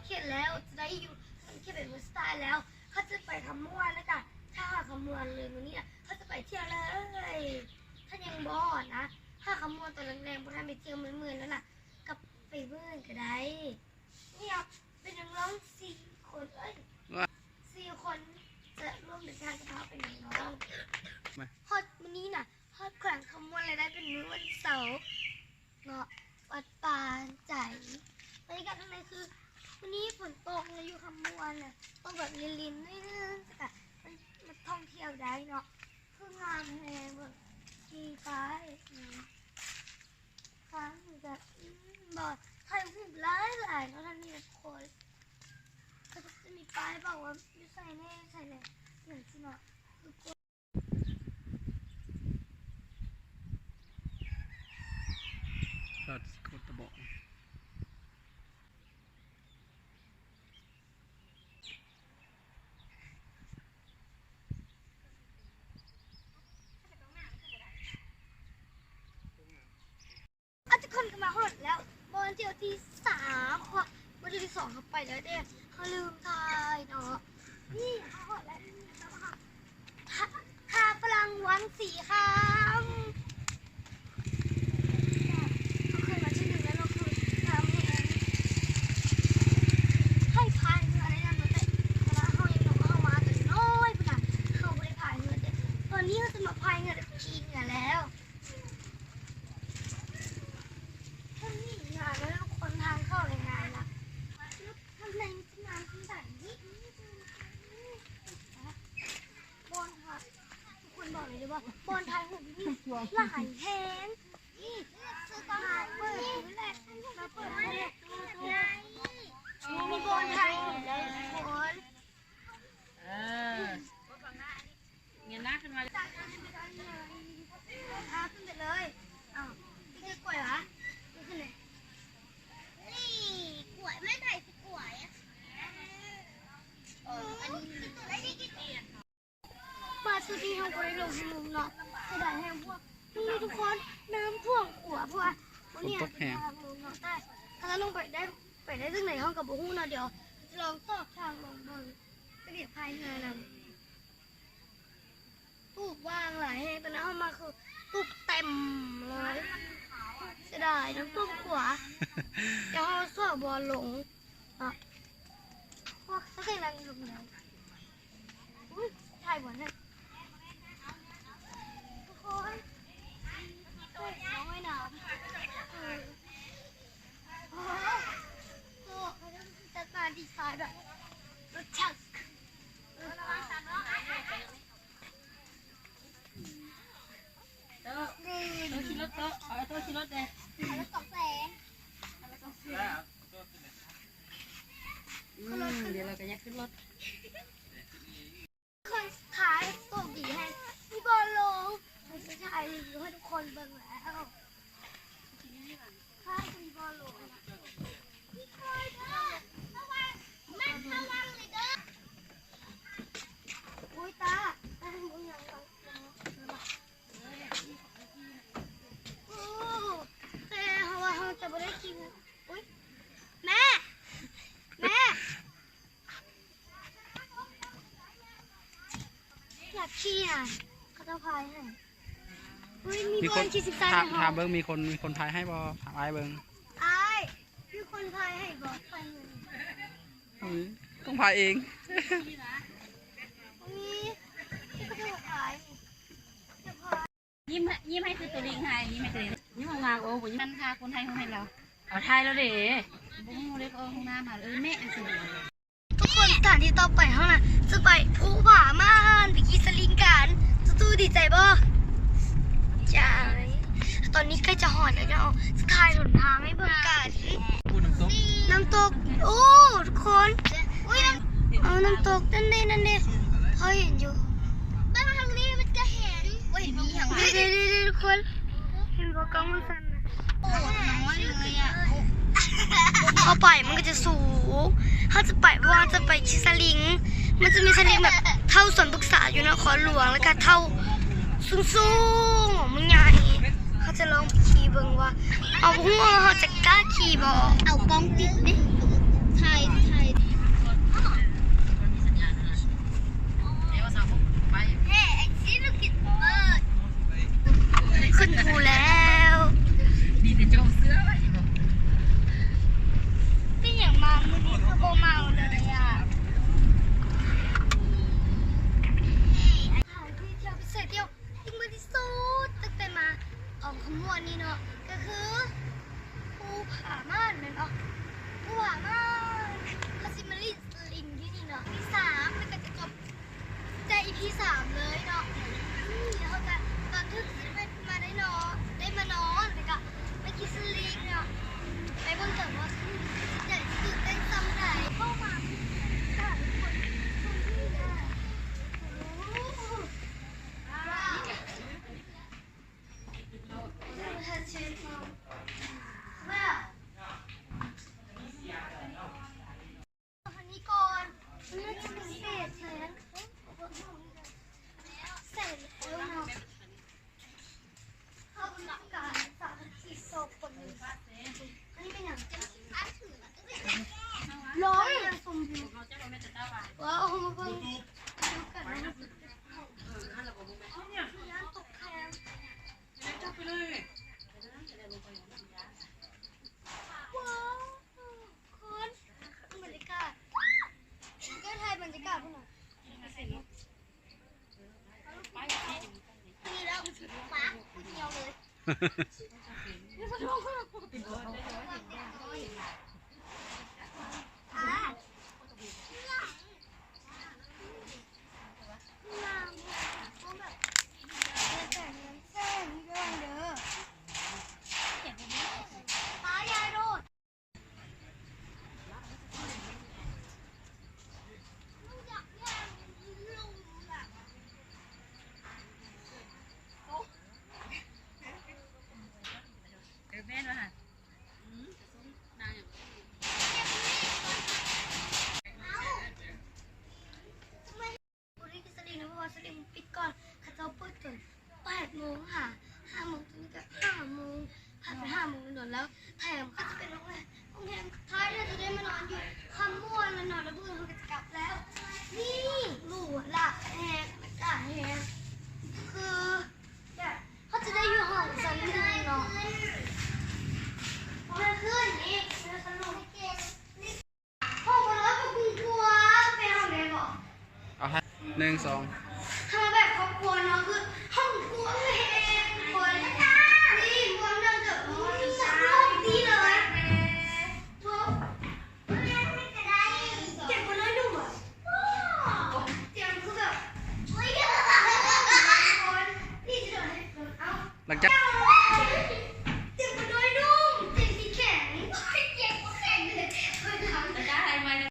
ຂຽນແລ້ວ ຈະໄດ້ຢູ່ ຂຽນເປັນພາສາໄທແລ້ວ. ເຮົາຈະໄປຄຳມ່ວນ ແລ້ວກະຖ້າຫາຄຳມ່ວນເລີຍມື້ນີ້ນະ ເຮົາຈະໄປທ່ຽວເລີຍ. ຖ້າຍັງບໍ່ຮອດນະ ຖ້າຄຳມ່ວນຕອນແລງໆ ບໍ່ທັນໄປທ່ຽວ ເມື່ອຍໆ ແລ້ວນະ ກັບໄປມື້ອື່ນກະໄດ້. ນີ້ເປັນນັກຮ້ອງສີ່ຄົນ ເອີຍ ວ່າ ສີ່ຄົນຈະຮ່ວມເດີນທາງກັບເຮົາເປັນນັກຮ້ອງ. ມາ ຮອດມື້ນີ້ນະ ຮອດແຂວງຄຳມ່ວນແລ້ວ ໄດ້ເປັນມື້ວັນເສົາເນາະ ວັດປ່າໃຈ. ບັນຍາກາດທາງໃນຄື ມື້ນີ້ຝົນຕົກ ແລ້ວຢູ່ຄຳມ່ວນນະ ຕົກແບບລິນໆ ໜ້ອຍໜຶ່ງ ແຕ່ກະມັນ ມັນທ່ອງທ່ຽວໄດ້ເນາະ ຄືງາມແຮງ. ເບິ່ງ ມີປ້າຍ ອືມ ທາງນີ້ກະ ອືມ ບ່ອນຖ່າຍຮູບຫຼາຍໆ ເນາະ ທາງນີ້ນະທຸກຄົນ. ເຂົາຈະມີປ້າຍບອກວ່າຢູ່ໃສແນ່ ໃສແນ່ ຫຍັງຊີ້ເນາະ. ອ່ະ ທຸກຄົນກະມາຮອດແລ້ວ ບ່ອນທ່ຽວທີສາມ ເພາະວ່າບ່ອນທ່ຽວທີສອງເຮົາໄປແລ້ວເດ້ ເຮົາລືມຖ່າຍເນາະ. ນີ້ເຮົາຮອດແລ້ວ ນີ້ເຮົາຫາ ທ່າ ທ່າຝຣັ່ງວັງສີຄຳ. ເຮົາເຄີຍມາເທື່ອໜຶ່ງແລ້ວເນາະ ຄືງາມແຮງ. ໃຫ້ພາຍເຮືອໄດ້ນຳ ແຕ່ເວລາເຮົາຍັງນ້ອຍ ເຮົາມາແຕ່ນ້ອຍພຸ້ນນະ ເຮົາບໍ່ໄດ້ພາຍເຮືອເດ້. ຕອນນີ້ເຮົາຈະມາພາຍເຮືອ ຂີ່ເຮືອແລ້ວ. ທາງນີ້ງາມນະທຸກຄົນ ທາງເຂົ້ານີ້ງາມນະ. ທາງໃນມັນຈະງາມຄືກັນນີ້. ບ່ອນຖ່າຍ ທຸກຄົນບອກເລີຍເດີວ່າ ບ່ອນຖ່າຍຮູບນີ້ຫຼາຍແຮງ. ນີ້ ມາເປີດ ມາເປີດ ມີບ່ອນຖ່າຍຮູບເດີທຸກຄົນ. ເອີ ເງີຍໜ້າຂຶ້ນມາເລີຍ ອາ ຂຶ້ນໄປເລີຍ. ອ້າວ ກິນກ້ວຍຫວາ? ຂຶ້ນເລີຍ ນີ້ກ້ວຍ ແມ່ນໃຜຊິກ້ວຍ? ເອີ ອັນນີ້ ມາສຸດນີ້ເຮົາບໍ່ໄດ້ລົງທາງລຸ່ມເນາະ ເສຍດາຍແຮງ. ພວກນີ້ທຸກຄົນ ນ້ຳຖ້ວມຂົວ ເພາະວ່າ ຝົນຕົກແຮງ ເຮົາຈະໄດ້ລົງທາງລຸ່ມເນາະ ແຕ່ຖ້າລົງໄປໄດ້ ໄປໄດ້ເຖິງໃດເຮົາກະບໍ່ຮູ້ເນາະ. ດຽວຈະລອງຊອກທາງລົງເບິ່ງ ກະຢາກພາຍເຮືອນຳ. ຕູບຫວ່າງຫຼາຍແຮງ ຕອນນັ້ນເຮົາມາຄືຕູບເຕັມເລີຍ. ເສຍດາຍ ນ້ຳຖ້ວມຂົວ. ດຽວເຮົາຊອກບ່ອນລົງເນາະ ພວກເຮົາຊິນັ່ງລົງໄດ້. ອຸ້ຍ ຖ່າຍບ່ອນນັ້ນ ທຸກຄົນ ເອີ ນ້ອງວ່າຍນ້ຳ ເອີ. ໂອ້ໂຫ ເຂົາຈັດມາດີໄຊນ໌ແບບໂກຣແທສ. ໂຕ ໂຕຂີ່ລົດ ໂຕ ເອົາໂຕຂີ່ລົດແດ່. ອືມ ດຽວເຮົາກະຢາກຂຶ້ນລົດ. ຄົນສຸດທ້າຍໂຊກດີແຮງ ມີບ່ອນລົງ. ເຮົາຊິຖ່າຍຣີວິວໃຫ້ທຸກຄົນເບິ່ງແລ້ວ ຖ້າມີບ່ອນລົງນະ. ໂອ້ຍ ຕາ ຕາ ເບິ່ງຫຍັງ ໂອ້ ແຕ່ເຮົາວ່າເຮົາຈະບໍ່ໄດ້ຂີ່. ອຸ້ຍ ແມ່ ແມ່ ຢາກຂີ່ນະ ເຂົາເຈົ້າພາຍໃຫ້. ອຸ້ຍ ມີ ມີຄົນຂີ່ຊິກແຊັກໃຫ້ເຮົາ ຖາມເບິ່ງ ມີຄົນ ມີຄົນພາຍໃຫ້ບໍ່? ຖາມອ້າຍເບິ່ງ. ອ້າຍ ມີຄົນພາຍໃຫ້ບໍ່? ພາຍເງິນ. ອື ຕ້ອງພາຍເອງ. ມີ ມີເຂົາເຈົ້າພາຍ. ຍິ້ມ ຍິ້ມໃຫ້ຄືໂຕລິງໃຫ້ ຍິ້ມໃຫ້ໂຕລິງ ຍິ້ມງາມ. ໂອ້ ບໍ່ຍິ້ມ ມັນພາຄົນຖ່າຍຮູບໃຫ້ລາວ ເອົາຖ່າຍແລ້ວເດ້. ບໍ່ຮູ້ເດ້ ເຂົາເອົາຫ້ອງນ້ຳມາ. ເອີ ແມ່ ຈັ່ງຊີ້. ທຸກຄົນ ສະຖານທີ່ຕໍ່ໄປເຮົານະ ຈະໄປພູຜາມ່ານ ໄປຂີ່ສະລິງກັນ. ຕູ້ໆ ດີໃຈບໍ່? ໃຈ. ຕອນນີ້ໃກ້ຈະຮອດແລ້ວເນາະ ຈະຖ່າຍຫົນທາງໃຫ້ເບິ່ງກັນ. ນ້ຳຕົກ ໂອ້ ທຸກຄົນ ອຸ້ຍ ເອົາ ນ້ຳຕົກນັ້ນເດ້ ນັ້ນເດ້ ເຮົາເຫັນຢູ່. ເບິ່ງທາງນີ້ມັນກະເຫັນ. ໂອ້ຍ ມີຫຍັງ ເດ້ໆໆ ທຸກຄົນ ເຫັນບໍ່? ກ້ອງມັນສັ່ນນະ. ໂອ້ ນ້ອຍເລີຍອະ. ເຮົາໄປມັນກະຈະສູງ ເຮົາຈະໄປ ເພາະວ່າເຮົາຈະໄປຂີ່ສະລິງ. ມັນຈະມີສະລິງແບບ ເທົ່າສວນພຶກສາຢູ່ນະຄອນຫຼວງ ແລ້ວກະເທົ່າສູງໆ ມັນໃຫຍ່. ເຮົາຈະລອງໄປຂີ່ເບິ່ງວ່າ ເຮົາບໍ່ຮູ້ວ່າເຮົາຈະກ້າຂີ່ບໍ່. ເອົາກ້ອງຕິດເດ້ ຖ່າຍ ຖ່າຍ ຜາມ່ານແມ່ນບໍ່? ຜາມ່ານ ເຮົາຊິມາຫຼິ້ນ ຫຼິ້ນຢູ່ນີ້ເນາະ ອີພີສາມ ແລ້ວກໍຈະຈົບແຕ່ອີພີສາມເລີຍເນາະ. ອືມ ແລ້ວເຮົາກໍຕອນເທິງຊິໄດ້ມາໄດ້ນອນ ໄດ້ມານອນ ແລ້ວກໍມາກິນສະລິງເນາະ. ໄປເບິ່ງກັນວ່າຊິໃຫຍ່ຊິຕື່ນເຕັ້ນສ່ຳໃດ. ເຂົ້າມາມີການຄົນ ຄົນທີ່ໄດ້ ໂອ້ ອັນນີ້ກ່ອນ ມັນຈະເປັນເສດແທນ ເສດແລ້ວເນາະ. ເຮົາຕ້ອງການສາມສິບສອງຄົນໜຶ່ງ. ອັນນີ້ເປັນຫຍັງ? ຮ້ອຍ ວ້າວ ເຮົາມາເບິ່ງ ວ້າວ ຄົນ ບັນຍາກາດ ກໍຖ່າຍບັນຍາກາດພຸ້ນນະ. ເອີ ແມ່ນວ່າຫັ້ນ ອືມ ນາງຫຍັງ ບໍ່ໄດ້ກິນສະລິງ ເພາະວ່າສະລິງມັນປິດກ່ອນ ເຂົາເຈົ້າເປີດຕອນແປດໂມງຫາຫ້າໂມງ ຕອນນີ້ກໍຫ້າໂມງ ຜ່ານໄປຫ້າໂມງແລ້ວ ແຖມກໍຈະເປັນໂຮງແຮມ ໂຮງແຮມສຸດທ້າຍທີ່ເຮົາຈະໄດ້ມານອນຢູ່ ຄຳມ່ວນແລ້ວເນາະ ແລ້ວມື້ອື່ນເຮົາກໍຈະກັບແລ້ວ. ນີ້ ຫຼູຫຼາແຮງ ອາກາດແຮງ ຄື ແບບ ເຮົາຈະໄດ້ຢູ່ຫ້ອງຊັ້ນໜຶ່ງເນາະ ເຮົາຂຶ້ນນີ້ ເຮົາຂຶ້ນ ຫ້ອງບໍ່ເລີຍ ບໍ່ກຸ້ງກົວ ໄປຫ້ອງໃດບໍ່? ເອົາໃຫ້ ໜຶ່ງ ສອງ ເຮົາແບບຄອບຄົວເນາະ ຄືຫ້ອງກວ້າງແຮງ ຄົນ ນີ້ ມ່ວນເລື່ອງເກີດ ນີ້ ໂລກດີເລີຍ ໂທ ຕຽງກໍນ້ອຍໜຶ່ງ ຕຽງຄືແບບ ນີ້ຈະໂດດໃຫ້ ເອົ້າ ຫຼັງຈາກ